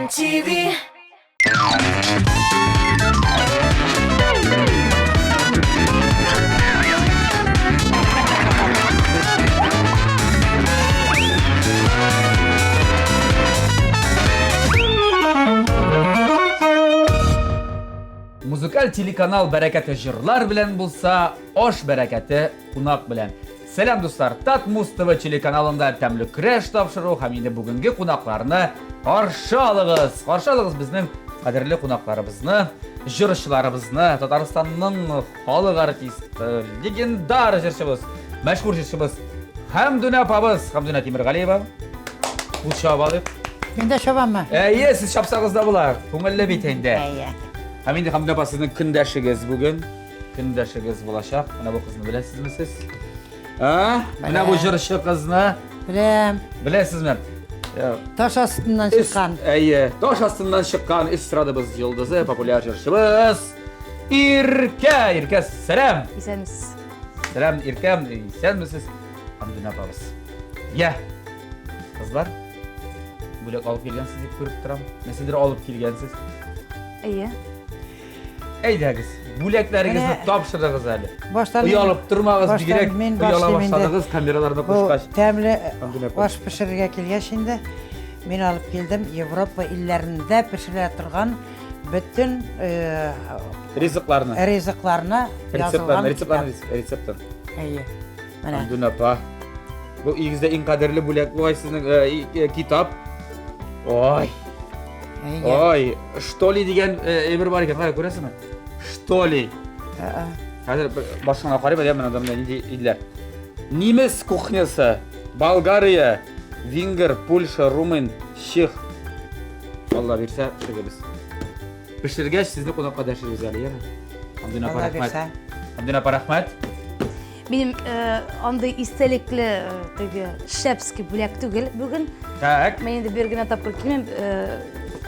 MTV. Музыкаль телеканал бәрәкәте җырлар белән булса, аш бәрәкәте кунак белән. Сәлам дуслар, Татмуз ТВ телеканалында тәмле көрәш тапшыру һәм инде бүгенге кунакларны каршы алыгыз. Каршы алыгыз безнең кадерле кунакларыбызны, җырчыларыбызны, Татарстанның халык артисты, легендар җырчыбыз, мәшһүр җырчыбыз Хәмдүнә апабыз, Хәмдүнә Тимергалиева. Кул чабып алыйк. Мин дә чабаммы? Әйе, сез чапсагыз да була. Күңелле бит инде. Әйе. Һәм инде Хәмдүнә апа сезнең көндәшегез бүген. Көндәшегез булачак. Менә бу кызны беләсезме сез? А? Менә бу җырчы кызны. Беләм. Беләсезме? Э, Таш астыннан чыккан. Әйе, таш астыннан чыккан эстрадабыз йолдызы, популяр җырчыбыз Иркә. Иркә, сәлам. Исәнмесез. Сәлам, Иркә, исәнмесез. Хәмдүнә апабыз. Я. Кызлар, бүләк алып килгәнсез дип күреп торам. Нәрсәдер алып килгәнсез. Әйе. Әйдәгез, бүләкләрегезне Менә тапшырыгыз әле. Баштан мин- Оялып тормагыз, баштан бигрәк мин ояла башлыйм инде. башладыгыз камераларны Бу кушкач. тәмле Хәмдүнә апа. аш пешерергә килгәч инде мин алып килдем Европа илләрендә пешерелә торган бөтен э, Ризыкларны. ризыкларны Рецептларны, язылган рецептларны, китап. рецептын. Әйе. Менә. Хәмдүнә апа. Бу өегездә иң кадерле бүләк бугай сезнең э, э, китап. Ой. Ой, что ли дигән әйбер бар икән, кара күрәсеңме? Что ли? Хәзер башыңа карыйм, әле менә монда нинди илләр. Немец кухнясы, Болгария, Венгер, Польша, Румын, Чех. Алла бирсә, пешерәбез. Пешергәч, сезне кунакка дәшербез әле, яме? Хәмдүнә апа, рәхмәт. Хәмдүнә апа, рәхмәт. Минем э, андый истәлекле э, теге шәпский бүләк түгел бүген. Так. Мин инде бер генә тапкыр килмим. Э,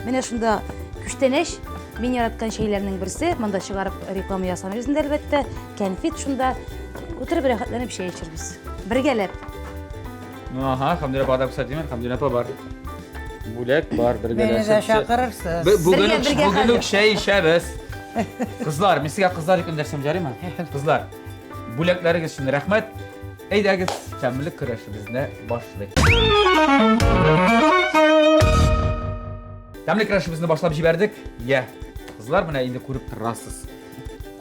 менә шунда күчтәнәч, мин яраткан чәйләрнең берсе. Монда чыгарып реклама ясамыйбыз инде әлбәттә. Кәнфит шунда. Утырып рәхәтләнеп чәй эчербез. Бергәләп. Ну ага, Хәмдүнә апа да күрсәтим, Хәмдүнә апа бар. Бүләк бар, бергәләшеп. Мине дә чакырырсыз. Бүген үк, бүген үк чәй эчәбез. Кызлар, мин сезгә кызлар дип эндәшсәм ярыймы? Кызлар, Бүләкләрегез өчен рәхмәт. Әйдәгез, тәмле көрәшебезне башлыйк. Тәмле көрәшебезне башлап җибәрдек. Я, кызлар, менә инде күреп торасыз.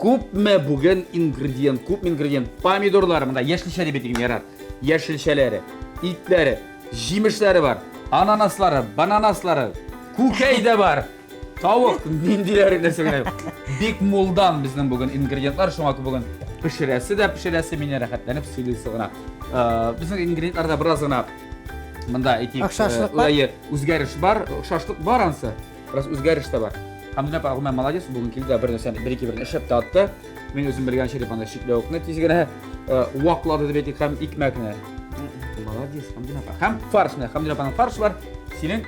Күпме бүген ингредиент, күпме ингредиент. Помидорлар, монда яшелчә дип әйтик, ярар. Яшелчәләре, итләре, җимешләре бар. Ананаслары, бананаслары, күкәй дә бар. Тавык, ниндиләре нәрсә генә юк. Бик мулдан безнең бүген ингредиентлар, шуңа күрә бүген пешерәсе дә пешерәсе, мине рәхәтләнеп сөйлисе генә. Э, безнең ингредиентларда бераз гына монда әйтик, Охшашлык бар. Әйе, үзгәреш бар, охшашлык бар ансы. Бераз үзгәреш тә бар. Хәмдүнә апа, гомумән, молодец, бүген килде дә бер нәрсәне, бер ике берне эшләп тә атты. Мин үзем белгәнчә дип анда чикләвекне тиз генә э, ваклады дип әйтик һәм икмәкне. Молодец, Хәмдүнә апа. Һәм фарш менә, Хәмдүнә апаның фарш бар. Синең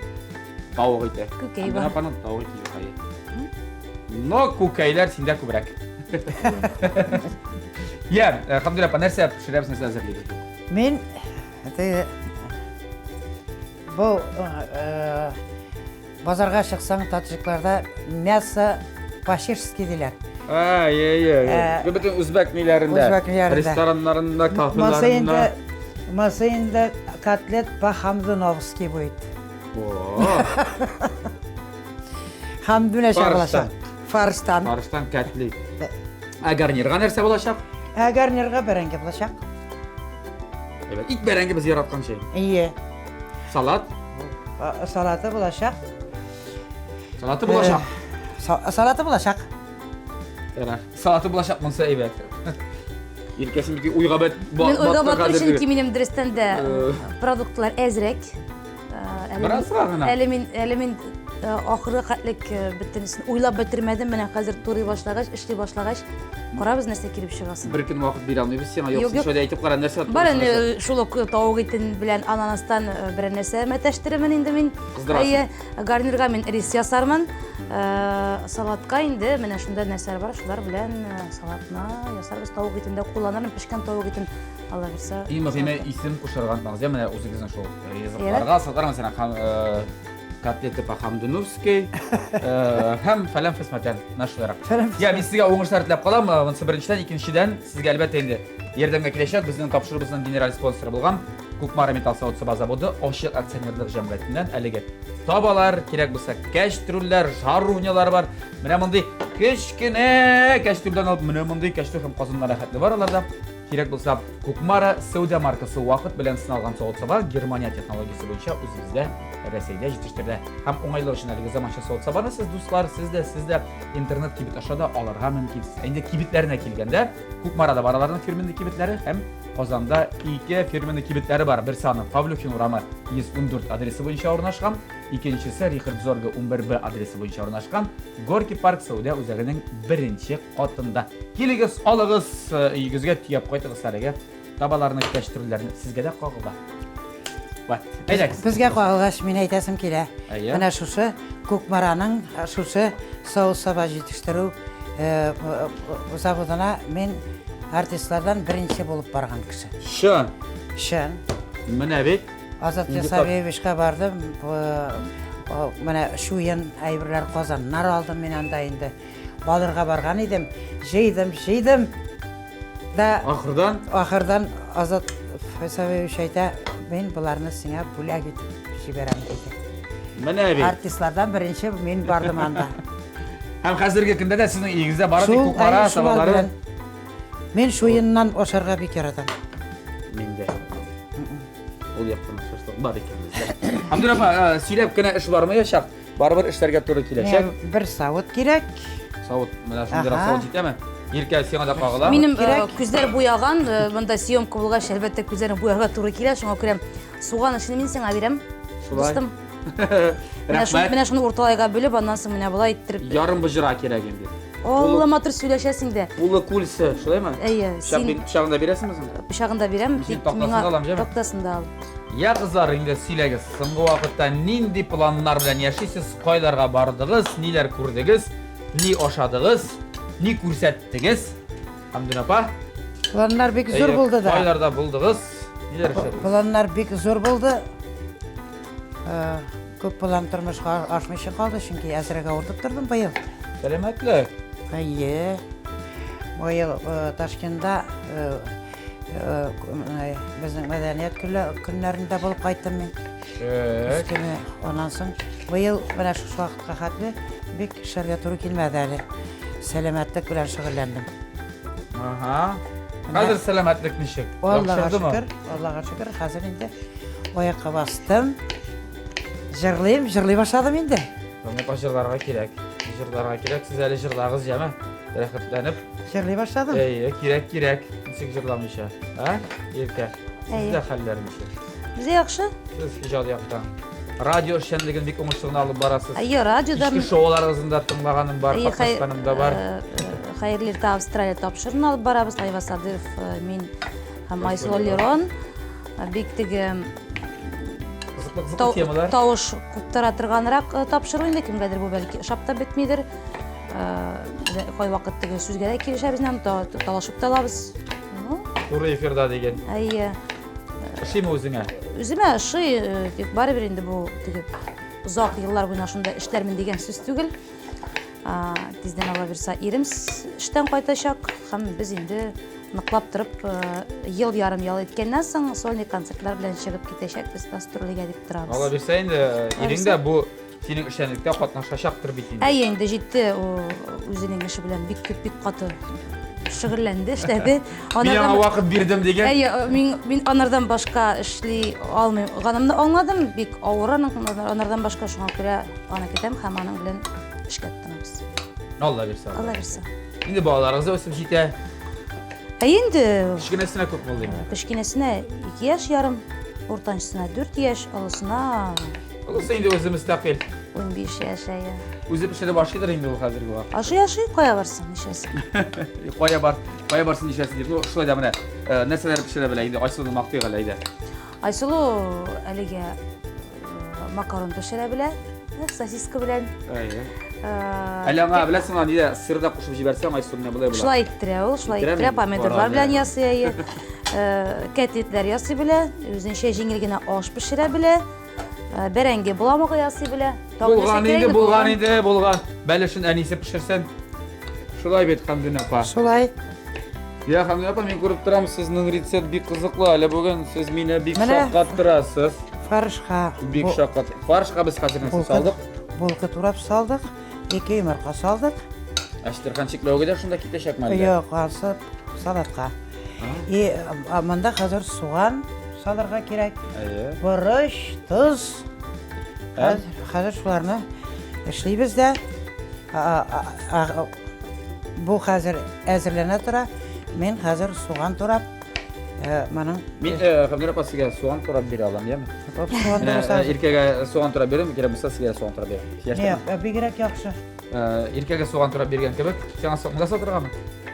Тавык ите. Күкәй бар. Апаның тавык ите юк әйе. Но күкәйләр синдә күбрәк. Я, э, Хамдулла апа, нәрсә пешерәбез, нәрсә әзерлибез? Мин теге бу э, базарга чыксаң, таджикларда мясо по-чешски диләр. Ай, ай, ай. Э, Бу бөтен үзбәк ниләрендә, Үзбәк ниләрендә. рестораннарында, Монсы кафеларында. инде, монсы инде котлет по-хамдуновски будет. Хәмдүнә булачак. Фарштан. Фарштан кәтли. Ә гарнирга нәрсә булачак? Ә гарнирга бәрәңге булачак. Әйбәт. Ит бәрәңге без яраткан шәй. Ие. Салат? Салаты булачак. Салаты булачак. Салаты булачак. Ярар. Салаты булачак монсы әйбәт. Иркәсен бит уйга бат. Мин уйга баттым, чөнки минем дөрестән дә продуктлар әзрәк. Беразга гына. Әле мин әле мин ахыргы хәтлек бөтенесен уйлап бетермәдем. Менә хәзер турый башлагач, эшли башлагач, карабыз нәрсә килеп чыгасын. Бер көн вакыт бирә алмыйбыз сиңа. Юк, син шулай әйтеп кара, нәрсә. Бар инде шул ук тавык итен белән ананастан берәр нәрсә мәтәштерермен инде мин. Кыздырасың. Гарнирга мин рис ясармын. Салатка инде менә шунда нәрсәләр бар, шулар белән салатны ясарбыз. Тавык итен дә кулланырмын, пешкән тавык итен. Алла бирсә. Иң мөһиме исем кушырга онытмагыз. Я менә үзегезнең шул ризыкларга, салатларга мәсәлән, һәм Котлеты по-хамдуновски һәм фәлән фәсмәтән. Менә шулайрак. Я, мин сезгә уңышлар теләп калам. Монысы беренчедән, икенчедән, сезгә әлбәттә инде ярдәмгә киләчәк безнең тапшыруыбызның генераль спонсоры булган Кукмара металл савыт-саба заводы ачык акционерлык җәмгыятеннән әлеге табалар, кирәк булса кәчтрүлләр, жаровнялар бар. Менә мондый кечкенә кәчтрүлдән алып, менә мондый кәчтрүл һәм казаннар рәхәтле бар аларда. Кирәк булса, Кукмара сәүдә маркасы вакыт белән сыналган савыт-саба Германия технологиясе буенча үзебездә Рәсәйдә җитештерелә. Һәм уңайлык өчен әлеге заманча савыт-сабаны сез, дуслар, сез дә, сез дә интернет кибет аша да алырга мөмкинсез. Ә инде кибетләренә килгәндә, Кукмарада бар аларның фирменный кибетләре һәм Казанда ике фирменный кибетләре бар. Берсе аның Павлюхин урамы 114 адресы буенча урнашкан, икенчесе Рихард Зорге 11Б адресы буенча урнашкан Горки парк сәүдә үзәгенең беренче катында. Килегез, алыгыз, э, өегезгә төяп кайтыгыз әлеге табаларны, кәчтрүлләрне. Сезгә дә кагыла. Вот. Әйдәгез. Безгә кагылгач, мин әйтәсем килә. Әйе. Менә шушы Кукмараның э, шушы савыт-саба җитештерү э, заводына мин артистлардан беренче булып барган кеше. Чын. Чын. Менә бит. Азат Нинди Ясавиевичка бардым. Э, Менә чуен әйберләр, казаннар алдым мин анда инде. Балырга барган идем, җыйдым, җыйдым. Да Ахырдан ахырдан Азат Фәсәвиевич әйтә, мин боларны сиңа бүләк итеп җибәрәм диде. Менә бит. Артистлардан беренче мин бардым анда. Һәм хәзерге көндә дә сезнең өегездә бары тик Шул, Кукмара әйе, шулар табалары. белән. Мин шуеннан ашарга бик яратам. Мин дә. Ул яктан шашлык бар икән бездә. Хәмдүнә апа, э, сөйләп кенә эш бармаячак. Барыбер эшләргә туры киләчәк. Миңа бер савыт кирәк. Савыт, менә шундыйрак Ага. савыт җитәме? Иркә, сиңа да кагыла. Минем э, Кирәк. күзләр буяган, э, монда съемка булгач, әлбәттә, күзләрне буярга туры килә, шуңа күрә суган эшен мин сиңа бирәм. Шулай. Дустым. Менә шуны, Рәхмәт. менә шуны урталайга бүлеп, аннан соң менә болай иттереп. Ярым боҗра кирәк инде. Алла матур сөйләшәсең дә. Улы кульсы, шулаймы? Әйе, Пычак син бир- Пычагын да бирәсеңме соң? пычагын да бирәм, Мин тик тактасын миңа да алам, җәме? тактасын да ал. Я, кызлар, инде сөйләгез, соңгы вакытта нинди планнар белән яшисез, кайларга бардыгыз, ниләр күрдегез, ни ашадыгыз, ни күрсәттегез? Хәмдүн апа? Планнар бик зур булды да. Кайларда булдыгыз, ниләр эшләдегез? Планнар бик зур булды. Э, Күп план тормышка ашмыйча калды, чөнки әзрәк авыртып тордым быел. Сәламәтлек. Әйе. Быел э, Ташкентта э, Безнең мәдәният көннәрендә булып кайттым мин. Шәп. Көне аннан соң быел менә шушы вакытка хәтле бик эшләргә туры килмәде әле. Сәламәтлек белән шөгыльләндем. Ага. Хәзер сәламәтлек ничек? Аллага шөкер, Аллага шөкер, хәзер инде аякка бастым. Җырлыйм, җырлый башладым инде. Моны җырларга кирәк. Җырларга кирәк. Сез әле җырлагыз, яме? Рәхәтләнеп. Җырлый башладым. Әйе, кирәк, кирәк. Ничек җырламыйча? А? Иркә. Сездә хәлләр ничек? Бездә яхшы. Сез иҗади яктан. Радио эшчәнлеген бик уңышлы гына алып барасыз. Әйе, радиода Кичке шоуларыгызны да тыңлаганым бар, катнашканым да бар. Э, э, Хәерле иртә Австралия тапшыруын алып барабыз. Айва Садыров, э, мин һәм Айсылу Лерон. Бик теге кызыклы темалар. Тавыш куптара торганрак тапшыру инде кемгәдер бу бәлки ошап та бетмидер. Кайвакыт теге сүзгә дә килешәбез, талашып та алабыз. Ну, Туры эфирда деген. Әйе. Ошыймы үзеңә? Үземә ошый, тик барыбер инде бу теге озак еллар буена шунда эшләрмен дигән сүз түгел. Тиздән Алла бирса, ирем эштән кайтачак һәм без инде ныклап торып ел ярым ял иткәннән соң сольный концертлар белән чыгып китәчәкбез гастрольгә дип торабыз. Алла бирсә инде, ирең дә бу синең эшчәнлектә катнашачактыр бит инде. Әйе, инде җитте, ул үзенең эше белән бик күп, бик каты шөгыльләнде, эшләде. Мин аңа вакыт бирдем дигән. Әйе, мин, мин анардан башка эшли алмыйм. Ганымны аңладым, бик авыр аның анардан башка, шуңа күрә аны көтәм һәм аның белән эшкә тотынабыз. Алла бирсә. Алла бирсә. Инде балаларыгыз да үсеп җитә. Ә инде Кечкенәсенә күп булды инде. Кечкенәсенә 2 яшь ярым, уртанчысына 4 яшь, олысына Олысы инде үзе мөстәкыйль. 15 яшь, әйе. Үзе пешереп ашыйдыр инде ул хәзерге вакытта. Ашый, ашый, кая барсын, нишләсен. Кая бар, кая барсын нишләсен дип. Ну, шулай да менә э, нәрсәләр пешерә белә инде Айсылуны мактыйк әле әйдә. Айсылу әлегә э, макарон пешерә белә, э, сосиска белән. Әйе. Әле аңа беләсең, аны нидә сыр да кушып җибәрсәң, Айсылу менә болай була. Шулай иттерә ул, шулай иттерә, помидорлар белән ясый, әйе. Кәтлетләр ясый белә, үзенчә җиңел генә аш пешерә белә. Бәрәңге боламыгы ясый белә. Булган инде, булган инде, булган. Бәлешен әнисе пешерсен. Шулай бит, Хәмдүн апа. Шулай. Я, Хәмдүн апа, мин күреп торам, сезнең рецепт бик кызыклы. Әле бүген сез мине бик шаккаттырасыз. Фаршка. Бик шаккат. Фаршка без хәзер нәрсә салдык? Булка турап салдык, ике йомырка салдык. Әчтерхан чикләвеге дә шунда китәчәкме әллә? Юк, ансы салатка. И монда хәзер суган салырга кирәк. Әйе. Борыч, тоз. Хәзер шуларны эшлибез дә. Бу хәзер әзерләнә тора. Мин хәзер суган турап, моның Мин Хәмдүнә апа сезгә суган турап бирә алам, яме? Суган турасагыз. Иркәгә суган турап бирәм, кирәк булса сезгә суган турап бирәм. Юк, бигрәк яхшы. Иркәгә суган турап биргән кебек, сиңа монда сатыргамы?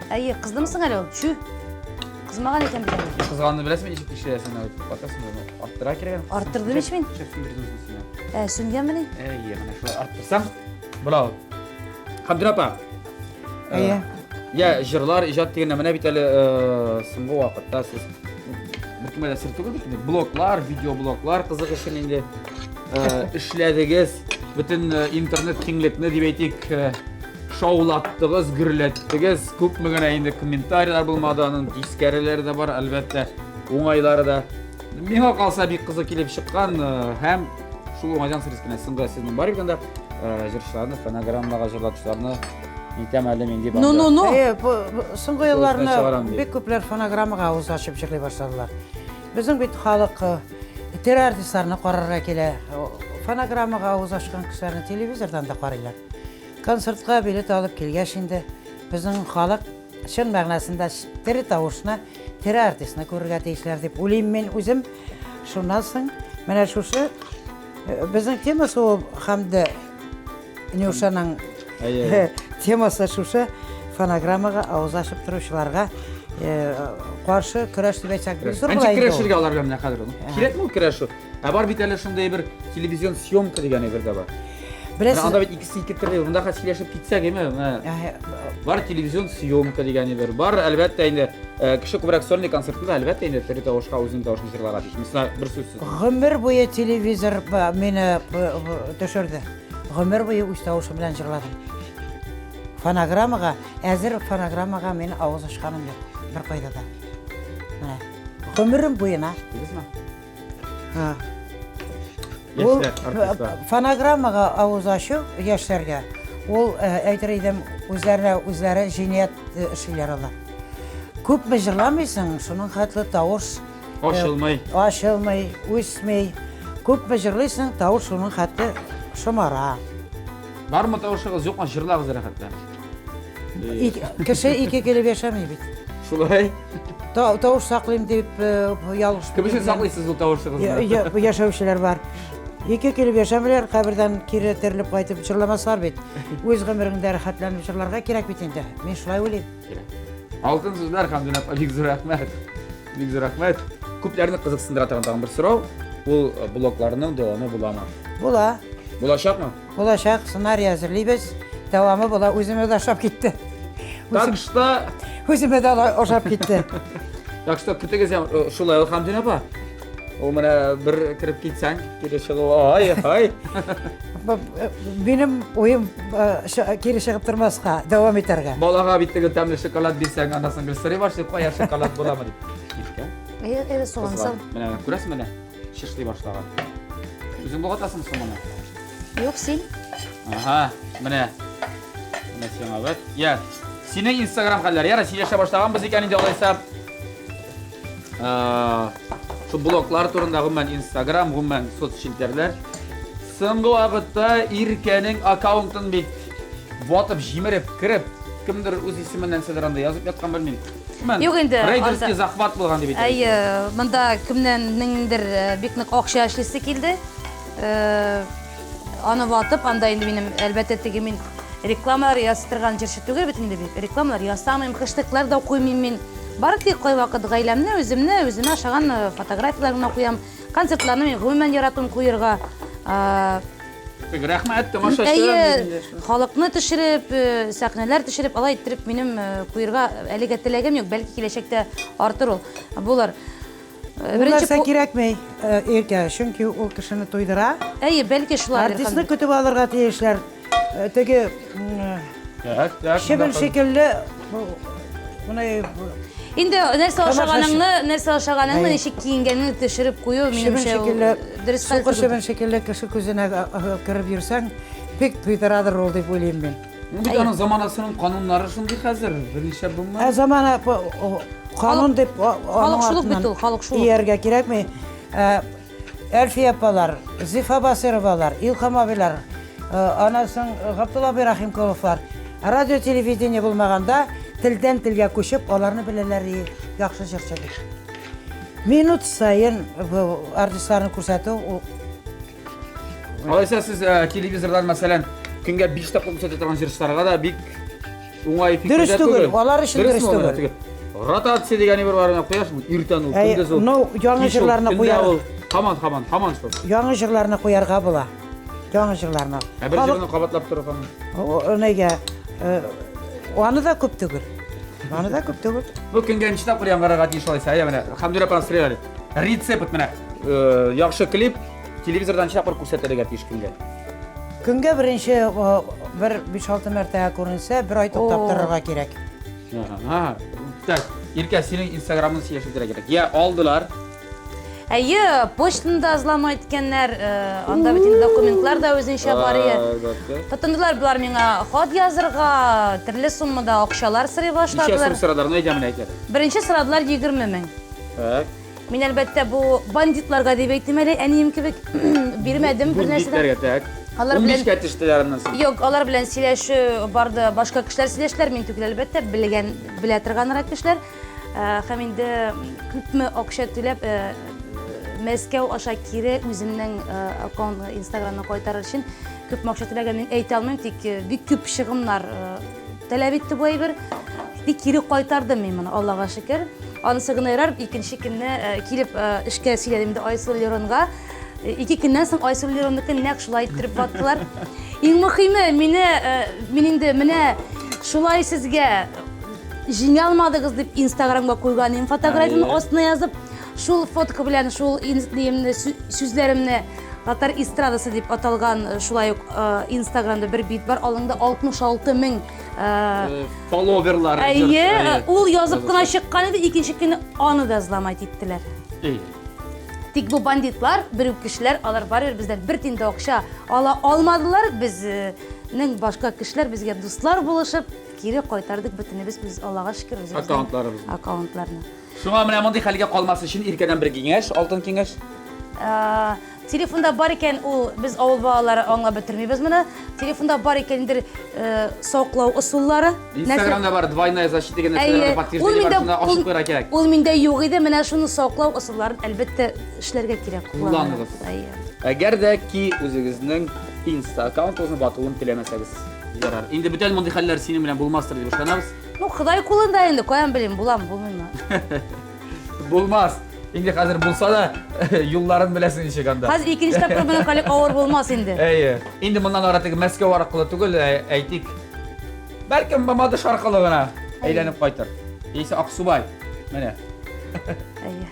Әйе, кыздымы соң әле ул? Чү. Кызмаган икән бит әле. Кызганны беләсеңме, ничек тикшерәсең? Атасың, арттыра кирәк. Арттырдым ич мин. Шеф сүндердем үзен. Ә, сүнгәнмени? Әйе, менә шулай арттырсаң, була ул. Хәмдүнә апа. Әйе. Я, җырлар, иҗат дигәндә менә бит әле соңгы вакытта сез беркемгә дә сер түгел бит инде. Блоглар, видеоблоглар кызык өчен инде эшләдегез. Бөтен интернет киңлекне дип әйтик, шаулаттыгыз, гөрләттегез. Күпме генә инде комментарийлар булмады, аның тискәреләре дә бар, әлбәттә, уңайлары да. Миңа калса бик кызык килеп чыккан һәм шул уңайдан сез кенә соңгы сезнең бар икән дә җырчыларны, фонограммага җырлатучыларны нитәм әле мин дип. Ну, ну, ну. Соңгы елларны бик күпләр фонограммага авыз ачып җырлый башладылар. Безнең бит халык тере артистларны карарга килә. Фонограммага авыз ачкан кешеләрне телевизордан да карыйлар. Концертка билет алып килгәч инде безнең халык чын мәгънәсендә тере тавышны, тере артистны күрергә тиешләр дип уйлыйм мин үзем. Шуннан соң менә шушы безнең темасы ул Хәмде Нюшаның темасы шушы фонограммага авыз ачып торучыларга каршы көрәш дип әйтсәк, бик зур була инде. Көрәшергә алар белән менә хәзер. Кирәкме ул көрәшү? Ә бар бит әле шундый бер телевизион съемка дигән әйбер дә бар. Беләсез, анда бит икесе ике төрле. Монда хәзер сөйләшеп китсәк, әйме, менә бар телевизион съемка дигән әйбер. Бар, әлбәттә инде, кеше күбрәк сольный концертында, әлбәттә инде тере тавышка үзенең тавышын җырларга тиеш. Мисал, бер сүзсез. Гомер буе телевизор мине төшерде. Гомер буе үз тавышым белән җырладым. Фонограммага, әзер фонограммага мин авыз ачканым юк. Бер кайда да. Менә. Гомерем буена. Дигезме? Ул Яшьләр, артистлар. фонограммага авыз ачу яшьләргә, ул әйтер идем, үзләренә үзләре җинаять эшлиләр алар. Күпме җырламыйсың, шуның хәтле тавыш Ачылмый. Ачылмый, үсми. Күпме җырлыйсың, тавыш шуның хәтле шомара. Бармы тавышыгыз, юкмы, җырлагыз рәхәтләнеп. Кеше ике килеп яшәми бит. Шулай. Тавыш саклыйм дип ялгыш. Кем өчен саклыйсыз ул тавышыгызны? Яшәүчеләр бар. Ике килеп яшәмиләр, кабердән кире терелеп кайтып җырламаслар бит. Үз гомереңдә рәхәтләнеп җырларга кирәк бит инде. Мин шулай уйлыйм. Кирәк. Алтын сүзләр, Хәмдүнә апа, бик зур рәхмәт. Бик зур рәхмәт. Күпләрне кызыксындыра торган тагын бер сорау. Ул блогларның дәвамы буламы? Була. Булачакмы? Булачак, сценарий әзерлибез. Дәвамы була. Үземә дә ошап китте. Так что Үземә дә ошап китте. Так что көтегез, шулай ул Хәмдүнә апа. Ул менә бер кереп китсәң, кире чыгу, ай, ай. Минем уем кире чыгып тормаска, дәвам итәргә. Балага бит теге тәмле шоколад бирсәң, анасын гел сорый башлый, кая шоколад буламы дип. Киткән. Әйе, әйе, суган сал. Менә күрәсең менә, шышлый башлаган. Үзең болгатасың соң моны? Юк, син. Ага, менә. Менә сиңа бит. Я, синең Инстаграм хәлләре. Яра, сөйләшә башлаганбыз икән инде алайса. Шул блоглар турында, гомумән Инстаграм, гомумән соцчелтәрләр. Соңгы вакытта Иркәнең аккаунтын бит ватып, җимереп, кереп, кемдер үз исеменнән нәрсәдер анда язып яткан, белмим. Гомумән, Юк инде, рейдерский анда- захват булган дип әйтәбез. Әйе, монда кемнәннеңдер бик нык акча эшлисе килде. Аны ватып, анда инде минем, әлбәттә, теге мин рекламалар ясый торган җырчы түгел бит инде бит. Рекламалар ясамыйм, хэштеглар да куймыйм мин. Бары тик кайвакыт гаиләмне, үземне, үземә ошаган фотографияләр генә куям. Концертларны мин гомумән яратмыйм куерга. Рәхмәт, тамашачы. Әйе, халыкны төшереп, сәхнәләр төшереп, алай иттереп минем куерга әлегә теләгем юк. Бәлки киләчәктә артыр ул. Булыр. Ул нәрсә кирәкми, Иркә, чөнки ул кешене туйдыра. Әйе, бәлки шулайдыр. Артистны көтеп алырга тиешләр. Теге чебен шикелле менә Инде нәрсә ашаганыңны, нәрсә ашаганыңны, ничек киенгәнеңне төшереп кую, минемчә, дөрес хәл түгел. Чебен шикелле кеше күзенә кереп йөрсәң, бик туйдырадыр ул дип уйлыйм мин. Ну бит аның заманасының кануннары шундый хәзер, берничә булмый. Ә замана канун дип халык шул бит ул, халык шул. Ияргә кирәкми. Әлфия апалар, Зифа Басыровалар, Илһам абыйлар, аннан соң Габдулла абый Рахимкуловлар. Радио телевидение булмаганда телдән телгә күчеп, аларны беләләр яхшы җырчы дип. Минут саен артистларны күрсәтү ул. Алайса сез э, телевизордан, мәсәлән, көнгә 5 тапкыр күрсәтә торган җырчыларга да бик уңай фикердә Дөрес түгел, алар өчен дөрес түгел. Ротация дигән бер бар, куясың, иртән ул, көндез ул. Ну, яңа җырларны куяр. Һаман, һаман, һаман шул. Яңа җырларны куярга була. Яңа җырларны. Ә бер җырны кабатлап торырга. Нигә? Э, аны да күп түгел. Аны да күп түгел. Бу көнгә ничә тапкыр яңгырарга тиеш алайса? Әйе, менә Хәмдүрә апаны сорыйлар әле. Рецепт менә. Э, яхшы клип телевизордан ничә тапкыр күрсәтелергә тиеш көнгә? Көнгә беренче бер 5-6 мәртәбә күренсә, бер ай туктап торырга кирәк. Ага. Так, Иркә, синең Инстаграмны сөйләшеп бетерергә кирәк. Я, алдылар. Әйе, почтаны да взломать иткәннәр, э, анда бит инде документлар да үзенчә бар иде. Тотындылар болар миңа хат язырга, төрле суммада акчалар сорый Ничә башладылар. сум сорадылар? Ну, әйдә менә әйтә. Беренче сорадылар 20 мең. Так. Мин әлбәттә бу бандитларга дип әйтим әле, әнием кебек бирмәдем бер нәрсә дә. Бандитларга, так. Алар белән 15-кә төштеләр аннан соң. Юк, алар белән сөйләшү барды, башка кешеләр сөйләштеләр, мин түгел әлбәттә, белгән, белә торганрак кешеләр. Э, һәм инде күпме акча түләп э, Мәскәү аша кире үземнең э, аккаунт Инстаграмны кайтарыр өчен күпме акча түләгән мин әйтә алмыйм, тик бик күп чыгымнар таләп итте бу әйбер. Тик кире кайтардым мин моны, Аллага шөкер. Анысы гына ярар, икенче көнне килеп эшкә сөйләдем инде Айсылу Леронга. Ике көннән соң Айсылу Леронныкын нәкъ шулай иттереп ваттылар. Иң мөхиме, мине, мин инде менә шулай сезгә Җиңә алмадыгыз дип Инстаграмга куйган идем фотографияне астына язып, шул фотка белән шул ниемне сүзләремне татар эстрадасы дип аталган э, шулай ук э, Инстаграмда бер бит бар, алыңда 66 мең э, фолловерлар. Әйе, ул язып кына чыккан иде, икенче көнне аны да взломать иттеләр. Тик бу бандитлар, бер үк кешеләр, алар барыбер бездән бер тиен дә акча ала алмадылар. Безнең башка кешеләр безгә дуслар булышып, Кире кайтардык бөтенебез үз Аллага шөкер үзебезнең аккаунтларыбызны. Аккаунтларны. Шуңа менә мондый хәлгә калмас өчен Иркәдән бер киңәш, алтын киңәш. Э, телефонда бар икән ул без авыл балалары аңлап бетермибез моны. Телефонда бар икәндер э, саклау ысуллары. Инстаграмда бар двойная защита дигән нәрсәләр подтверждение бар, шунда ачып куярга кирәк. Ул миндә юк иде, менә шуны саклау ысулларын әлбәттә эшләргә кирәк. Кулланыгыз. Әгәр дә ки үзегезнең инста аккаунтыгызны батуын теләмәсәгез. Ярар. Инде бүтән мондый хәлләр синең белән булмастыр дип ышанабыз. Ну, Ходай кулында инде, каян белим, булам, булмыймы? Булмас. Инде хәзер булса да, юлларын беләсең ничек анда. Хәзер икенче тапкыр моның хәле авыр булмас инде. Әйе. Инде моннан ары теге Мәскәү аркылы түгел, ә, әйтик, бәлкем Мамадыш аркылы гына әйләнеп кайтыр. Яисә Аксубай. Менә.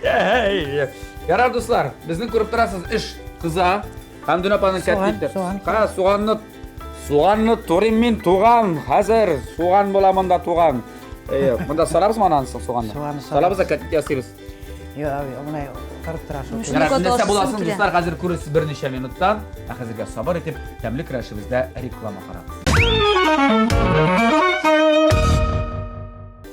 Әйе. Ярар, дуслар, безнең күреп торасыз, эш кыза. Хәмдүн апаның кәтлиттер. Суган. Кара, суганны суганны турыйм мин, туган. Хәзер суган була монда туган. Әйе, монда салабызмы аннан соң суганны? Суганны салабыз да кәтлит ясыйбыз. Юк, менә торып тора шул. Ярар, нәрсә буласын, дуслар, хәзер күрерсез берничә минуттан. Ә хәзергә сабыр итеп, тәмле көрәшебездә реклама карагыз.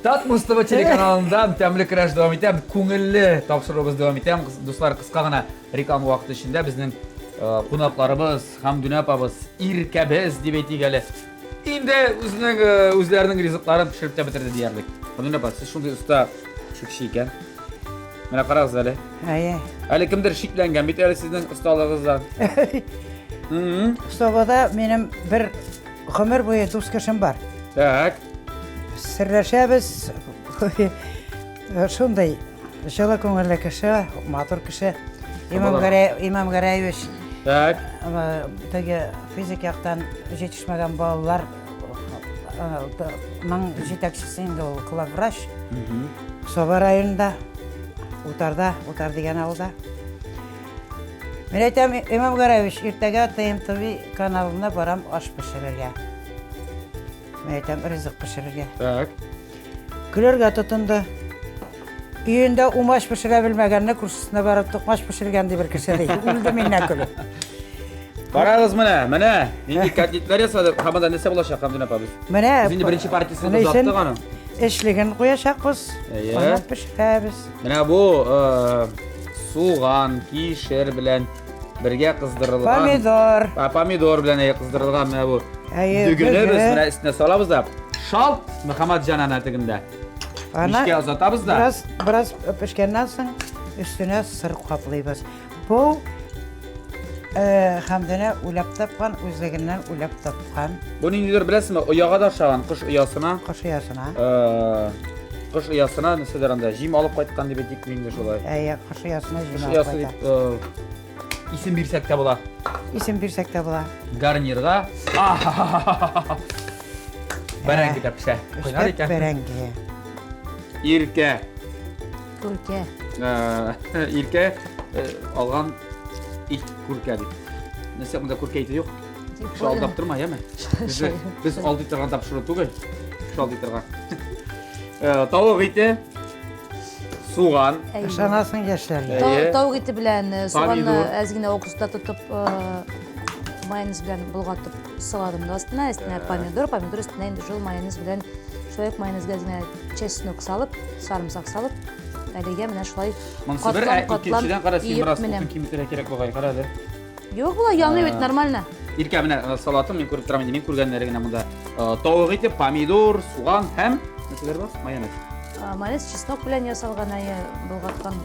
Татмус ТВ телеканалында тәмле көрәш дәвам итә. Күңелле тапшыруыбыз дәвам итә. Дуслар, кыска гына реклама вакыты эчендә безнең э, кунакларыбыз, Хәмдүнә апабыз, Иркәбез дип әйтик әле. Инде үзенең э, үзләренең ризыкларын пешереп тә бетерде диярлек. Хәмдүнә апа, сез шундый оста пешекче икән. Менә карагыз әле. Әйе. Әле кемдер шикләнгән бит әле сезнең осталыгыздан. Собада минем бер гомер буе дус кешем бар. Так. Серләшәбез. Шундый җылы күңелле кеше, матур кеше. Имам Гәрәй, Имам Гәрәевич. Так. Теге физик яктан җитешмәгән балалар ның җитәкчесе инде ул главврач. Саба районында. Утарда, Утар дигән авылда. Мин әйтәм, Имам Гәрәевич, иртәгә ТМТВ каналына барам аш пешерергә. Мин әйтәм, ризык пешерергә. Так. Көләргә тотынды. Өендә умач пешерә белмәгәнне күршесенә барып токмач пешергән ди бер кеше ди. Үлде миннән көлеп. Карагыз менә, менә нинди котлетлар ясадык. Һәм анда нәрсә булачак, Хәмдүнә апа без? Менә Без инде беренче партиясен Менә озаттык аның. Эчлеген куячакбыз. Әйе. Аны пешерәбез. Менә бу э, суган, кишер белән бергә кыздырылган. Помидор. А, помидор белән әйе кыздырылган менә бу. Әйе, Дөгене без дөге. менә өстенә салабыз да. Шалт Мөхәммәтҗан ана тегендә. Ана Мичкә озатабыз да. Бераз, бераз пешкәннән соң өстенә сыр каплыйбыз. Бу э, Хәмдүнә уйлап тапкан, үзлегеннән уйлап тапкан Бу ниндидер беләсезме, ояга да ошаган, кош оясына. кош оясына. Э, кош оясына нәрсәдер анда җим алып кайткан дип әйтик инде шулай. Әйе, кош оясына җим Кош алып оясы кайта. дип э, исем бирсәк тә була. Исем бирсәк тә була. Гарнирга. Бәрәңге дә пешә. Кайнар Өстәп икән. бәрәңге. Иркә. Күркә. Э, Иркә э, алган ит күркә дип. Нәрсә монда күркә ите юк? Кеше алдап торма, яме? Без, без алдый торган тапшыру түгел. Кеше алдый торган. Э, Тавык ите, суган. Әйе. Ышанасың яшьләргә. Әйе. Тавык ите белән э, суганны Помидор. әз генә уксуста тотып, э, майонез белән болгатып саладым да астына, өстенә помидор, помидор өстенә инде шул майонез белән шулай ук майонезгә әз генә чеснок салып, сарымсак салып, әлегә менә шулай Монысы бер, ә катлам-катлам икенчедән кара, син иеп бераз менәм. утын киметергә кирәк бугай, кара әле. Юк, болай яңый бит, нормально. Иркә, менә э, салатын мин күреп торам инде, мин күргәннәре генә монда. Э, Тавык ите, помидор, суган һәм нәрсәләр бар? Майонез. Майонез чеснок белән ясалган, әйе, болгаткан.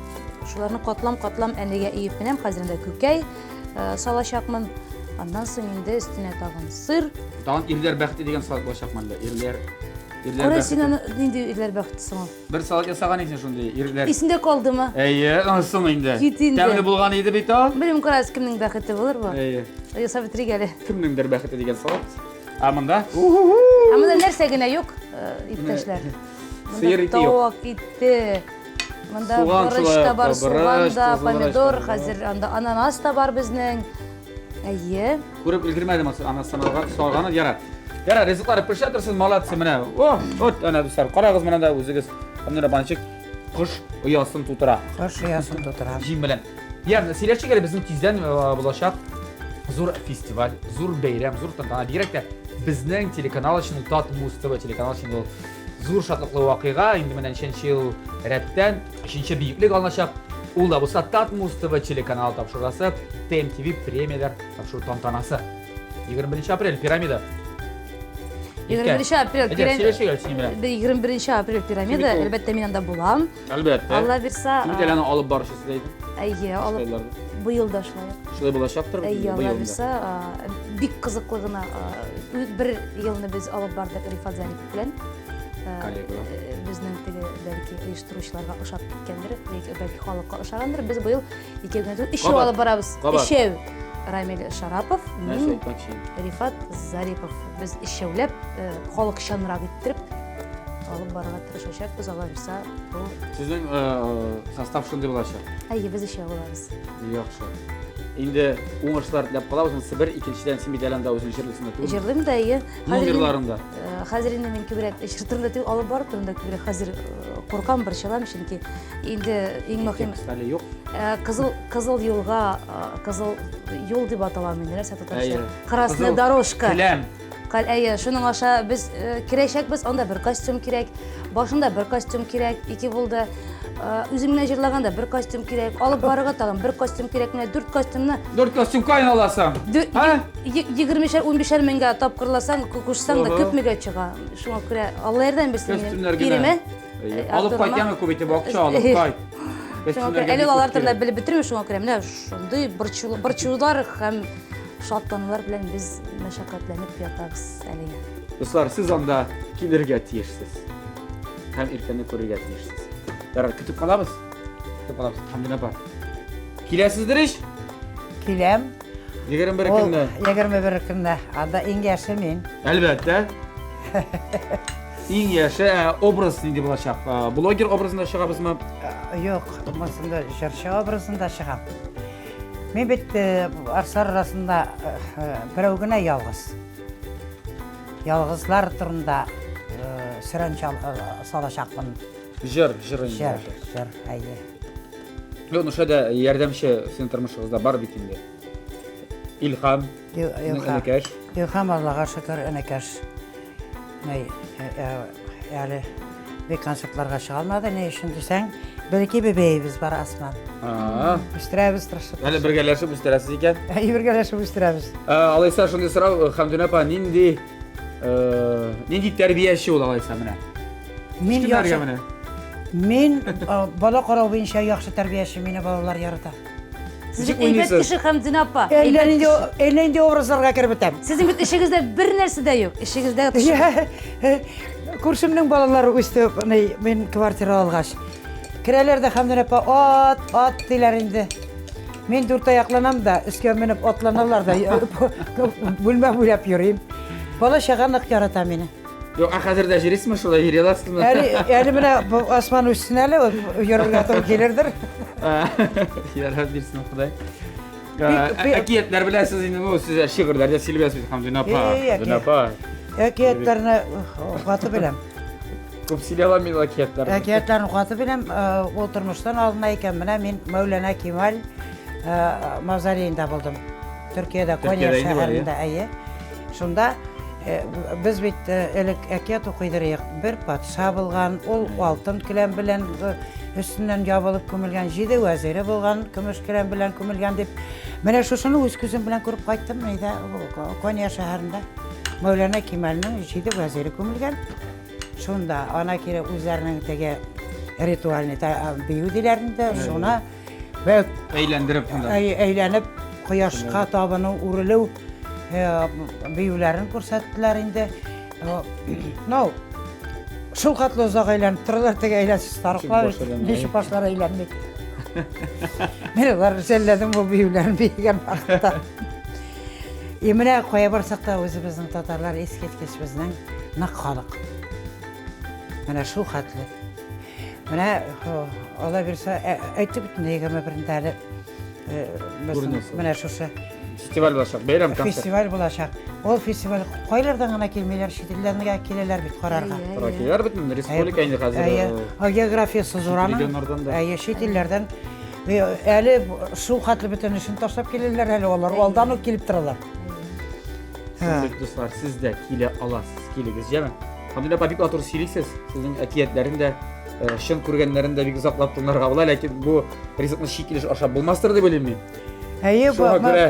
Шуларны катлам-катлам әлегә иеп менәм. Хәзер инде күкәй э, салачакмын. Аннан соң инде өстенә тагын сыр. Тагын ирләр бәхете дигән салат булачак монда. Ирләр ирләр Кара син бәхете. аны нинди ирләр бәхете соң ул? Бер салат ясаган идең шундый ирләр. Исендә калдымы? Әйе, соң инде. Кит инде. Тәмле булган иде бит ул. Белмим, карагыз, кемнең бәхете булыр бу? Әйе. Ясап бетерик әле. Кемнеңдер бәхете дигән салат. Ә монда? Ә монда нәрсә генә юк, э, иптәшләр. Монда Сыер ите юк. Тавык ите. Монда Суган борыч шулай та ук, бар, борыч, суган да, кызыл борыч, помидор, помидор. хәзер анда ананас та бар безнең. Әйе. Күреп өлгермәдем аны саналган, салганы яра. Яра, ризыклары пешә торсын, молодцы, менә. О, вот әнә дуслар, карагыз менә дә үзегез. Менә банчик кош оясын тутыра. Кош оясын тутыра. Җим белән. Ягъни сөйләшик әле безнең тиздән э, булачак зур фестиваль, зур бәйрәм, зур тантана. Бигрәк тә безнең телеканал өчен Татмуз ТВ телеканал өчен ул зур шатлыклы вакыйга. Инде менә ничәнче ел рәттән өченче биеклек алыначак. Ул да булса Татмуз ТВ телеканал тапшырасы ТМТВ премияләр тапшыру тантанасы. 21 апрель пирамида. 21 апрель Әйдә, сөйләшик әле синең белән. 21 апрель пирамида, Син бит ул- әлбәттә мин анда булам. Әлбәттә. Алла бирса, Син бит әле аны алып баручысы да идең. әйе, алып Шулайларда. быел да шулай. ук. Шулай булачактыр бит Әйе, инде Алла быел да. бирса, а, бик кызыклы гына а, бер елны без алып бардык Рифат Зарипов белән. А, Коллегалар. э, Безнең теге бәлки оештыручыларга ошап киткәндер, бәлки бәлки халыкка ошагандыр. Без быел икәү генә түгел, өчәү Кабат. алып барабыз. Кабат. Өчәү. Рамил Шарапов, Нәрсә мин, әйтмәкче идең? Рифат Зарипов. Без өчәүләп э, халыкчанрак иттереп алып барырга тырышачакбыз. Алла бирса, бу Сезнең э, состав шундый булачак. Әйе, без өчәү булабыз. Яхшы. Инде уңышлар теләп калабыз. Монысы бер, икенчедән син бит әле анда үзең җырлыйсың да түгелме? Җырлыйм да, әйе. Хәзер инде- Номерларында. Э, Хәзер инде мин күбрәк җыр турында түгел, алып бару турында күбрәк хәзер э, куркам, борчылам, чөнки инде иң мөһим Текст әле юк. э, кызыл кызыл юлга э, кызыл юл дип атала инде нәрсә татарча? Әйе. Красная Кызыл дорожка. Келәм. Кал, әйе, шуның аша без э, керәчәкбез, анда бер костюм кирәк, башында бер костюм кирәк, ике булды. Э, Үзем генә җырлаганда бер костюм кирәк, алып барырга тагын бер костюм кирәк, менә дүрт костюмны Дүрт костюм каян аласың? Һа? Егермешәр, унбишәр меңгә тапкырласаң, кушсаң да Ага. күпмегә чыга. Шуңа күрә Алла ярдәм бирсен минем Костюмнар генә. иремә. Әйе. э, Алып кайт, Артурыма. яме күп итеп акча алып кайт. Шуңа күрә Костюмнарга әле бик алар күп турында кирәк. белеп бетермим, шуңа күрә менә шундый борчулар һәм шатланулар белән без мәшәкатьләнеп ятабыз әлегә. Дуслар, сез анда килергә тиешсез. Һәм иртәне күрергә тиешсез. Ярар, көтеп калабыз. Көтеп калабыз. Хәмдүнә апа. Киләсездер ич? Киләм. 21 Ул көнне. 21 көнне. Анда иң яше мин. Әлбәттә. Иң яше образ нинди булачак? Блогер образында чыгабызмы? Юк, монсында җырчы образында чыгам. Мин бит арслар арасында берәү генә ялгыз. Ялгызлар турында сөрән салачакмын. Җыр, җыр инде. Җыр, җыр, әйе. Юк, ну шәдә ярдәмче синең тормышыгызда бар бит инде. Илһам, энекәш. Илһам, Аллага шөкер, энекәш. Әле бик концертларга чыга алмады, ни өчен дисәң, бер-ике бебәебез бар, Асман. Үстерәбез тырышып. Әле бергәләшеп үстерәсез икән. Әйе, бергәләшеп үстерәбез. Алайса шундый сорау, Хәмдүнә апа, нинди нинди тәрбияче ул алайса менә? Мин яхшы. Менә. Мин бала карау буенча яхшы тәрбияче, мине балалар ярата. Сез бит әйбәт кеше, Хәмдүнә апа. Әллә нинди, әллә нинди образларга кереп бетәм. Сезнең бит эшегездә бер нәрсә дә юк. Эшегездә Күршемнең балалары үсте, мин квартира алгач. Керәләр дә Хәмдүнә апа, ат, ат диләр инде. Мин дүрт аякланам да, өскә менеп атланалар да, бүлмә буйлап йөрим. Бала чага нык ярата мине. Юк, ә хәзер дә йөрисезме шулай, йөри аласызмы? Әле, әле менә бу асман үссен әле, йөрергә туры килердер. Ярар бирсен Ходай. Әкиятләр беләсез инде, ну, сез шигырьләр дә сөйли беләсез, Хәмдүнә апа. Хәмдүнә апа. Әкиятләрне каты беләм. Күп сөйли алам мин әкиятләрне. Әкиятләрне каты беләм, ул тормыштан алына икән. Менә мин Мәүләнә Кемаль мавзолеенда булдым. Төркиядә, Конья шәһәрендә, әйе. Шунда без бит элек әкият укыйдыр идек. Бер патша булган, ул алтын келәм белән өстеннән ябылып күмелгән, җиде вәзире булган, көмеш келәм белән күмелгән дип. Менә шушыны үз күзем белән күреп кайттым өйдә, Конья шәһәрендә. Мәүләнә Кемальнең җиде вәзире күмелгән. Шунда ана кире үзләренең теге ритуальный бию диләр инде, шуны Бәк әйләндереп шунда. Әйләнеп кояшка табыну, үрелү биюләрен күрсәттеләр инде. Ну, шул хәтле озак әйләнеп торалар, теге әйләнсез тарыклар, ничек башлары әйләнми. Мин алар жәлләдем бу биюләрен биегән вакытта. И менә кая барсак та үзебезнең татарлар искиткеч безнең нык халык. Менә шул хәтле. Менә Алла бирсә, әйтте бит инде 21-ндә әле менә шушы фестиваль булачак, бәйрәм концерт. Фестиваль булачак. Ул фестиваль кайлардан гына килмиләр, чит илләрдән генә киләләр бит карарга. Тора киләләр бит инде, республика инде хәзер. Географиясе зур аның. Әйе, чит илләрдән. Әле шул хәтле бөтен эшен ташлап киләләр әле алар, алдан ук килеп торалар. Сез, дуслар, сез дә килә аласыз, килегез, җәме. Хамдулла апа, бик матур сөйлисез. Сезнең әкиятләрен дә, чын күргәннәрен дә бик озаклап тыңларга була, ләкин бу ризыкны чи килеш ашап булмастыр дип уйлыйм мин. Әйе,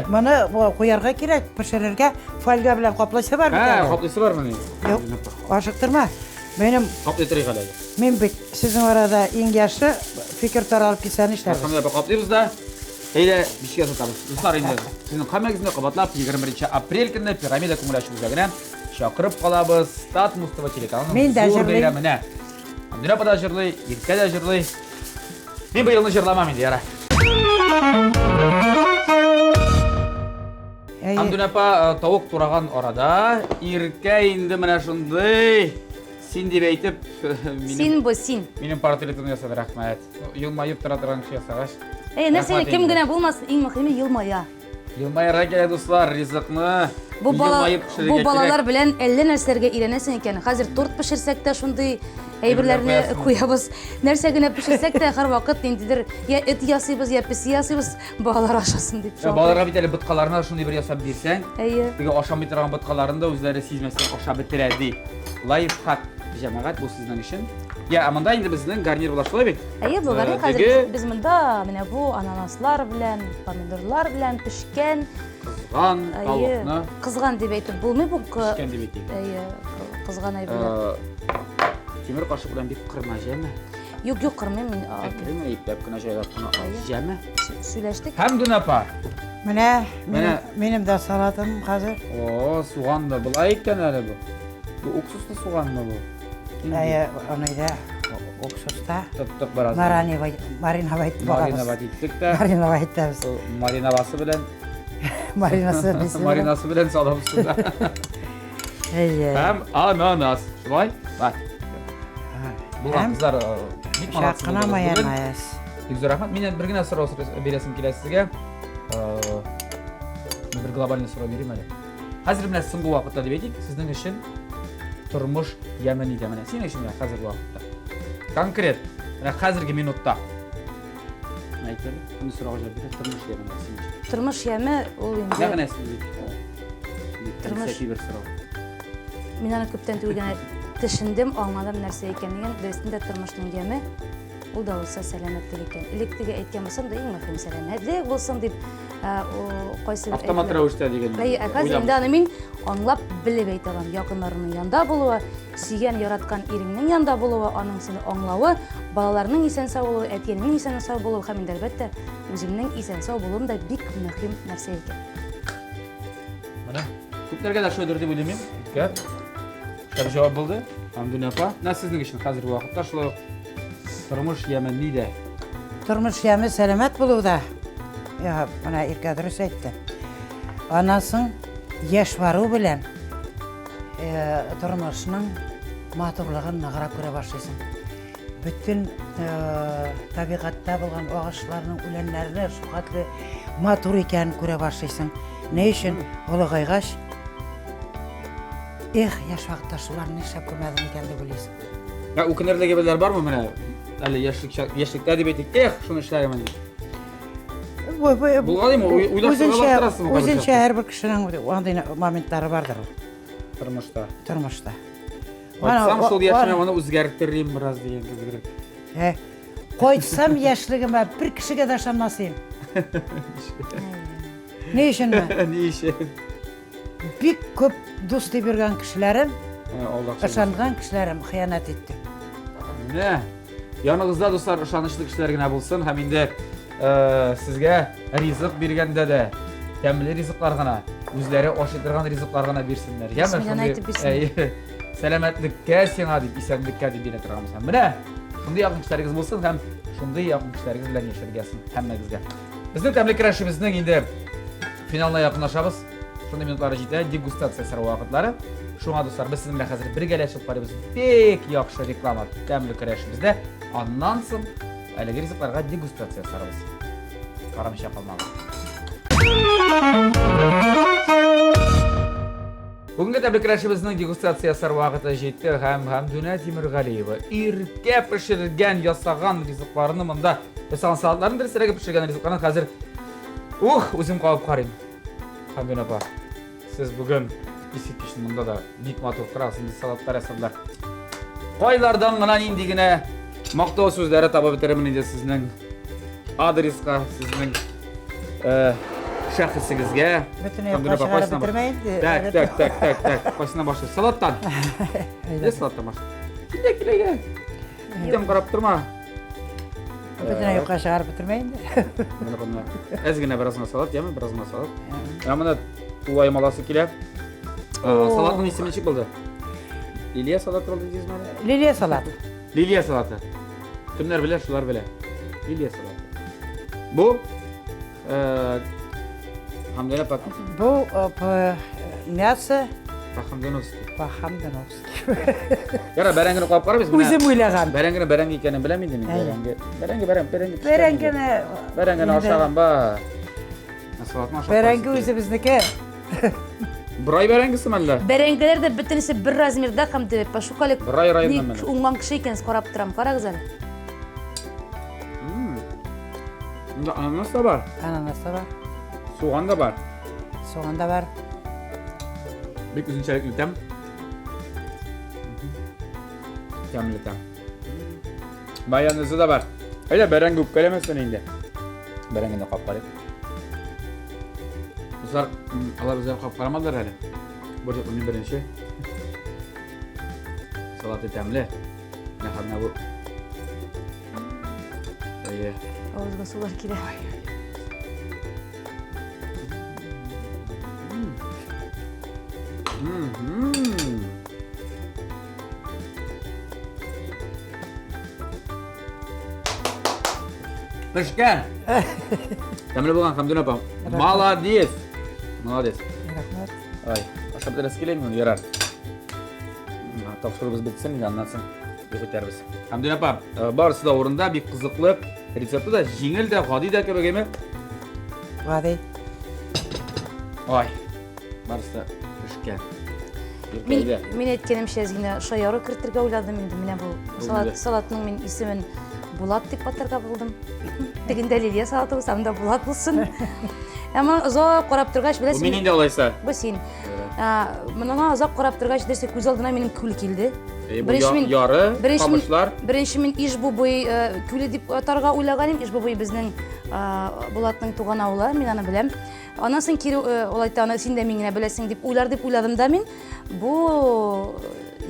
моны куярга кирәк, пешерергә фольга белән каплыйсы бар бит әле. Каплыйсы бармыни? Юк, ашыктырма. Минем Каплый торыйк әле. Мин бит сезнең арада иң яше, фикер таралып китсә нишләрбез? Хамдулла апа, каплыйбыз да. Әйдә, бишкә сатабыз. Дуслар, инде сезнең һәммәгезне кабатлап 21 апрель көнне Пирамида күңел ачу үзәгенә чакырып калабыз. Татмус ТВ телеканалының зур бәйрәменә. Андира апа да җырлый, Иркә дә җырлый. Мин быелны җырламам инде, яра. Андүнә апа тавык тураган арада Иркә инде менә шундый син дип әйтеп минем Син бу, син. Минем портретымны ясады, рәхмәт. Елмаеп тора торган кеше ясагач. Әй, нәрсә, кем генә булмасын, иң мөһиме елмая. Елмаерга кирәк, дуслар, ризыкны бу бала, бу балалар белән әллә нәрсәләргә өйрәнәсең икән. Хәзер торт пешерсәк тә шундый әйберләрне куябыз. Нәрсә генә пешерсәк тә һәрвакыт ниндидер я эт ясыйбыз, я песи ясыйбыз, балалар ашасын дип. Балаларга бит әле боткаларны шундый бер ясап бирсәң, Әйе. Теге ашамый торган боткаларын да үзләре сизмәстән ашап бетерә ди. Лайфхак, җәмәгать, бу сезнең өчен. Я, ә монда инде безнең гарнир була шулай бит? Әйе, бу гарнир хәзер без монда менә бу ананаслар белән, помидорлар белән пешкән кызган тавыкны. Кызган дип әйтеп булмый бу. Пешкән дип әйтик. Әйе, кызган әйберләр. Тимер кашык белән бик кырма, җәме? Юк, юк, кырмыйм мин. Әкрен әйпләп кенә җайлап кына ал, җәме? Сөйләштек. Хәмдүн апа. Менә, минем дә салатым хәзер. О, суган да болай икән әле бу. Бу уксуслы суганмы бу? Әйе, аны да уксуста. Тоттык бераз. Мариновать итеп алабыз. Мариновать иттек тә. Мариновать итәбез. Мариновасы белән. Маринасы Маринасы белән салабыз суда. Әйе. Һәм ананас. Шулай? Бар. Булган кызлар, бик молодцы. Чак кына майонез. Бик зур рәхмәт. Миннән бер генә сорау бирәсем килә сезгә. Бер глобальный сорау бирим әле. Хәзер менә соңгы вакытта дип әйтик, сезнең өчен тормыш яме нидә менә? Синең өчен менә хәзерге вакытта. Конкрет, менә хәзерге минутта. Әйт әле, шундый сорауга җавап бир, тормыш яме менә синең өчен. Тормыш яме ул инде. Мәгънәсе бик. Тормыш бер сорау. Мин аны күптән түгел генә төшендем, аңладым нәрсә икәнлеген. Дөрестән дә тормышның яме ул да булса сәламәтлек икән. Элек теге әйткән булсам да, иң мөһим сәламәтлек булсын дип, кайсы автомат рәвештә дигән. Әйе, ә хәзер инде аны мин аңлап, белеп әйтә алам. Якыннарының янда булуы, сөйгән, яраткан иреңнең янда булуы, аның сине аңлавы, балаларның исән-сау булуы, әти-әнинең исән-сау булуы һәм инде, әлбәттә, үземнең исән-сау булуым да бик мөһим нәрсә икән. Менә күпләргә дә шулайдыр дип уйлыйм мин. Үткә. Шәп җавап булды. Хәмдүнә апа, менә сезнең өчен хәзерге вакытта шулай ук тормыш яме нидә? Тормыш яме сәламәт булуда. Я, менә Иркә дөрес әйтте. Аннан соң яшь бару белән э, тормышның матурлыгын ныграк күрә башлыйсың. Бөтен э, табигатьтә булган агачларның, үләннәрне шулхәтле матур икәнен күрә башлыйсың. Ни өчен олыгайгач, эх, яшь вакытта шуларны нишләп күрмәдем икән дип уйлыйсың. Ә үкенерлек әйберләр бармы менә? Әле яшьлек яшьлектә дип әйтик, эх, шуны эшләгәнмен дип. Булгалыймы? Уйлаштырасызмы? Үзенчә һәрбер кешенең андый моментлары бардыр ул. Тормышта. Тормышта. Кайтсам шул яшемә моны үзгәртерим бераз дигән кебегрәк. Ә, кайтсам яшьлегемә бер кешегә дә ышанмас идем. Ни өченме? Ни өчен? Бик күп дус дип йөргән кешеләрем, ышанган кешеләрем хыянәт итте. Менә яныгызда, дуслар, ышанычлы кешеләр генә булсын һәм инде сезгә ризык биргәндә дә тәмле ризыклар гына, үзләре ашый торган ризыклар гына бирсеннәр. Яме шундый сәламәтлеккә сиңа дип, исәнлеккә дип бирә торган булса. Менә шундый якын кешеләрегез булсын һәм шундый якын кешеләрегез белән яшәргә язсын һәммәгезгә. Безнең тәмле көрәшебезнең инде финалына якынлашабыз. Шундый минутлары җитә, дегустация ясар вакытлары. Шуңа, дуслар, без сезнең белән хәзер бергәләшеп карыйбыз. Бик яхшы реклама тәмле көрәшебездә. Аннан соң әлеге ризыкларга дегустация ясарбыз. Карамыйча калмагыз. Бүгенге тәмле көрәшебезнең дегустация ясар вакыты җитте һәм Хәмдүнә Тимергалиева иркә пешергән, ясаган ризыкларны монда ясаган салатларын дөресрәге пешергән ризыкларны хәзер ух, үзем кабып карыйм. Хәмдүнә апа, сез бүген искиткеч монда да бик матур торасыз, инде салатлар ясадылар. Кайлардан гына нинди генә мактау сүзләре табып бетерермен инде сезнең адреска, сезнең э, шәхесегезгә. Бөтен якка чыгарып бетермә инде. Так, так, так, так, так. Кайсына башлыйбыз? Салаттан. Әйдә салаттан башлыйк. Килә, килә, килә. Китәм карап торма. Бөтен юкка чыгарып бетермә инде. Менә менә. Әз генә бераз гына салат, яме, бераз гына салат. Ә менә тулаем аласы килә. Салатның исеме ничек булды? Лилия салаты булды дисезме әле? Лилия салаты. Лилия салаты. Кемнәр белә, шулар белә. Лилия салаты. Бу Хамдана пак. Бу мясо По-хамдановски. По-хамдановски. Яра, бәрәңгене кабып карыйбыз. Үзем уйлаган. Бәрәңгене бәрәңге икәнен беләм инде мин. Бәрәңге. Бәрәңге, бәрәңге, бәрәңге. Бәрәңгене. Бәрәңгене ашаган ба. Салатны ашап. Бәрәңге үзебезнеке. Борай бәрәңгесе мәллә? Бәрәңгеләр дә бөтенесе бер размерда һәм дә пошукалик. Борай районыннан менә. Уңган кеше икәнсез, карап торам. Карагыз әле. Монда ананас та бар. Ананас та бар. Суган да бар. Суган да бар. Бик үзенчәлекле тәм. Тәмле тәм. Майонезы да бар. Әйдә, бәрәңге үпкәләмәсен инде. Бәрәңгене кап карыйк. Дуслар, алар үзләре кап карамадылар әле. Бу мин беренче. Салаты тәмле. Менә менә бу. Әйе. Авызга сулар килә. Пешкән. Тәмле булган, Хәмдүнә апа. Молодец. Молодец. Рәхмәт. Ай, ашап бетерәсе килә инде, ярар. Тапшыруыбыз бетсен инде, аннан соң юк итәрбез. Хәмдүнә апа, э, барысы да урында, бик кызыклы. Рецепты да җиңел дә, гади дә кебек, әйме? Гади. Ай, барысы да пешкән. Мин, мин әйткәнемчә, әз генә шаяру кертергә уйладым инде. Менә бу салат, салатның мин исемен Булат дип атарга булдым. Тегендә Лилия салаты булса, анда Булат булсын. Ә моны озак карап торгач, беләсең. Бу мин инде алайса. Бу син. Моны озак карап торгач, дөресе күз алдына минем күл килде. Беренче мин яры, камышлар. Беренче мин Ижбубый күле дип атарга уйлаган идем. Ижбубый безнең Булатның туган авылы, мин аны беләм. Аннан соң кире ул әйтте, аны син дә мин генә беләсең дип уйлар дип уйладым да мин. Бу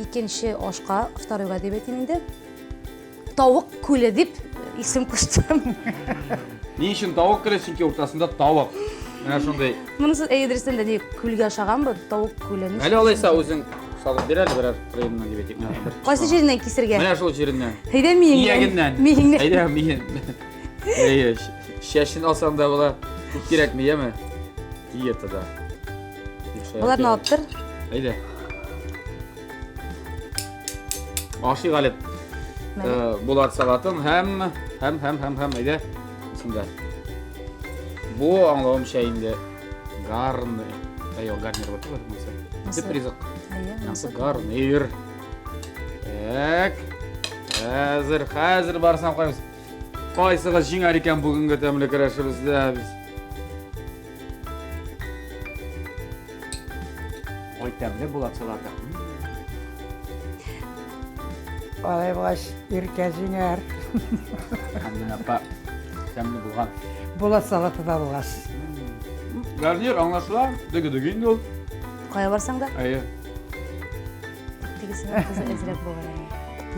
икенче ашка, второйга дип әйтим инде. Тавык күле дип исем куштым. Ни өчен тавык күле? Чөнки уртасында тавык. Менә шундый. Монысы әйе дөрестән дә ни күлгә ошаган бу тавык күле. Әле алайса үзең салып бир әле берәр кырыеннан дип әйтик. Менә бер. Кайсы җиреннән кисергә? Менә шул җиреннән. Әйдә миеңнән. Иягеннән. Миеңнән. Әйдә миен. Әйе, чәчен алсаң да була. Күп кирәкми, яме? Диетада. Боларны алып тор. Әйдә. Ашыйк әле. Э, Булат салатын һәм һәм һәм һәм һәм әйдә. Шунда. Бу аңлавымча инде гарнир. Әйе, гарнир бар түгел монысы. Төп ризык. Әйе, монысы гарнир. Так. Хәзер, хәзер барсын куябыз. Кайсыгыз җиңәр икән бүгенге тәмле көрәшебездә без? Ой, тәмле була салаты. Алай булгач, Иркә җиңәр. Хәмдүнә апа, тәмле булган. Булат салаты да булгач. Гарнир аңлашыла, дөге-дөге инде ул. Кая барсаң да. Әйе. Тегесенең тозы әзрәк булган әле.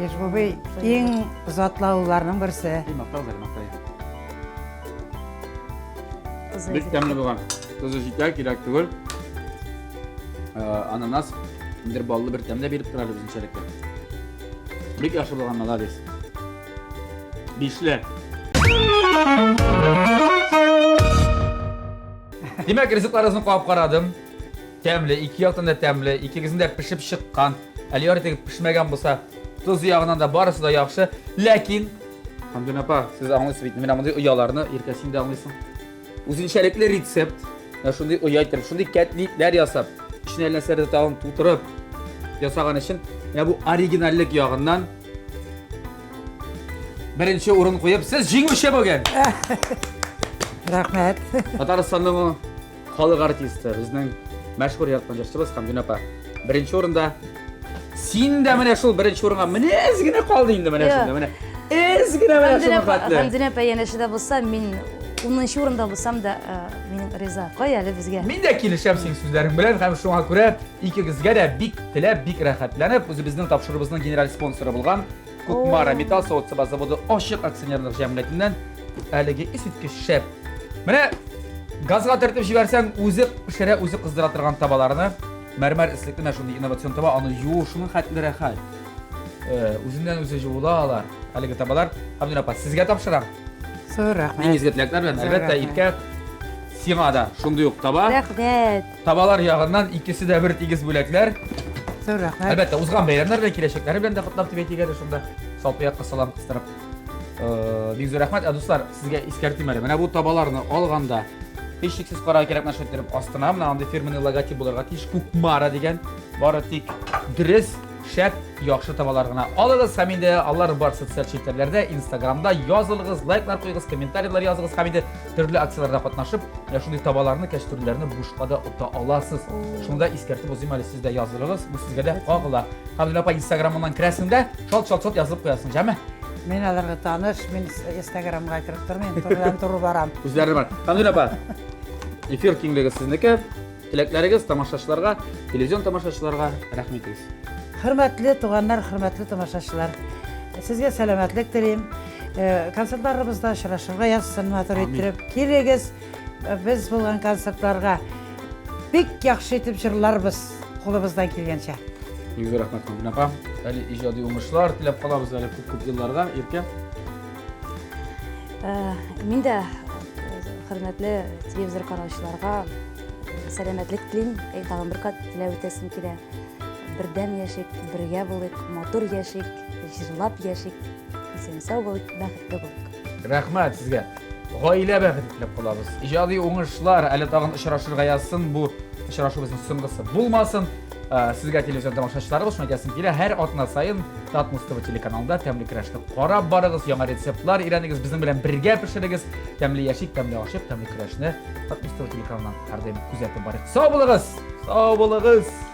Ешбубый иң затлы авылларның берсе. Мактау, мактау. Бик тәмле булган. Тозы җитә, кирәк түгел. Э, ананас бер баллы бер тәм дә биреп тора үзенчәлекле. Бик яхшы булган, молодец. Бишле. Димәк, ризыкларыгызны кабып карадым. Тәмле, ике яктан да тәмле, икегезнең дә пешеп чыккан. Әле ярый теге пешмәгән булса, тоз ягыннан да барысы да яхшы. Ләкин Хәмдүн апа, сез аңлыйсыз бит, менә мондый ояларны Иркә син дә аңлыйсың. Үзенчәлекле рецепт. Менә шундый оя итеп, шундый кәтлитләр ясап, эченә нәрсәләр тагын тутырып ясаган өчен, менә бу оригинальлек ягыннан беренче урын куеп, сез җиңүче бүген. Рәхмәт. Татарстанның Халык артисты, безнең мәшһүр яраткан җырчыбыз Хәмдүнә апа. Беренче урында. Син дә менә шул беренче урынга менә әз генә калды инде менә шунда менә. Әз генә менә шуның хәтле. Хәмдүнә апа янәшәдә булса, мин унынчы урында булсам да, э, мин риза. Кай әле безгә? Мин дә килешәм синең сүзләрең белән һәм шуңа күрә икегезгә дә бик теләп, бик рәхәтләнеп, үзебезнең тапшыруыбызның генераль спонсоры булган Кукмара металл савыт-саба заводы ачык акционерлык җәмгыятеннән әлеге искиткеч шәп. Менә газга төртеп җибәрсәң, үзе пешерә, үзе кыздыра торган табаларны. Мәрмәр эслекле менә шундый инновацион таба, аны юу шуның хәтле рәхәт. Э, үзеннән үзе жуыла алар. Әлеге табалар. Хәмдүнә апа, сезгә тапшырам. Зур рәхмәт. Иң изге теләкләр белән, әлбәттә, Иркә, сиңа да шундый ук таба. Рәхмәт. Табалар ягыннан икесе дә бер тигез бүләкләр. Зур рәхмәт. Әлбәттә, узган бәйрәмнәр белән, киләчәкләре белән дә котлап дип әйтик әле шунда. Салпы якка салам кыстырып. Э, бик зур рәхмәт. Ә дуслар, сезгә искәртим әле. Менә бу табаларны алганда һичшиксез карарга кирәк, менә шулай иттереп астына менә андый фирменный логотип булырга тиеш. Кукмара дигән. Бары тик дөрес Шәп, яхшы табалар гына алыгыз һәм инде алар бар социаль челтәрләрдә, Инстаграмда язылыгыз, лайклар куегыз, комментарийлар языгыз һәм инде төрле акцияләрдә катнашып, менә шундый табаларны, кәчтүрләрне бушка да ота аласыз. Шуны да искәртеп узыйм әле, сез дә язылыгыз, бу сезгә дә кагыла. Хәмдүнә апа, Инстаграмыннан керәсең дә, шалт-шалт-шалт язылып куясың, җәме? Мин аларга таныш, мин Инстаграмга кереп тормыйм, турыдан-туры барам. Үзләре бар. Хәмдүнә апа, эфир киңлеге сезнеке. Теләкләрегез тамашачыларга, телевизион тамашачыларга рәхим итегез. Хөрмәтле туганнар, хөрмәтле тамашачылар, сезгә сәламәтлек телим. Э, концертларыбызда очрашырга язсын, матур иттереп. Килегез, э, без булган концертларга бик яхшы итеп җырларбыз, кулыбыздан килгәнчә. Бик зур рәхмәт, Гөлнара апа. Әле иҗади уңышлар теләп калабыз әле күп-күп елларга, Иркә. Э, мин дә хөрмәтле телевизор караучыларга сәламәтлек телим. Тагын бер кат теләп үтәсем килә. Бердәм яшик, бергә булыйк, матур яшик, җырлап яшик, исән-сау булыйк, бәхетле булыйк. Рәхмәт сезгә. Гаилә бәхете теләп калабыз. Иҗади уңышлар, әле тагын очрашырга язсын. Бу очрашу безнең соңгысы булмасын. Э, сезгә телевизион тамашачыларыбыз, шуны әйтәсем килә, һәр атна саен Татмус ТВ телеканалында тәмле көрәшне карап барыгыз, яңа рецептлар өйрәнегез, безнең белән бергә пешерегез. Тәмле яшик, тәмле ашыйк, тәмле көрәшне Татмус ТВ телеканалыннан һәрдаим күзәтеп барыйк. Сау булыгыз! Сау булыгыз!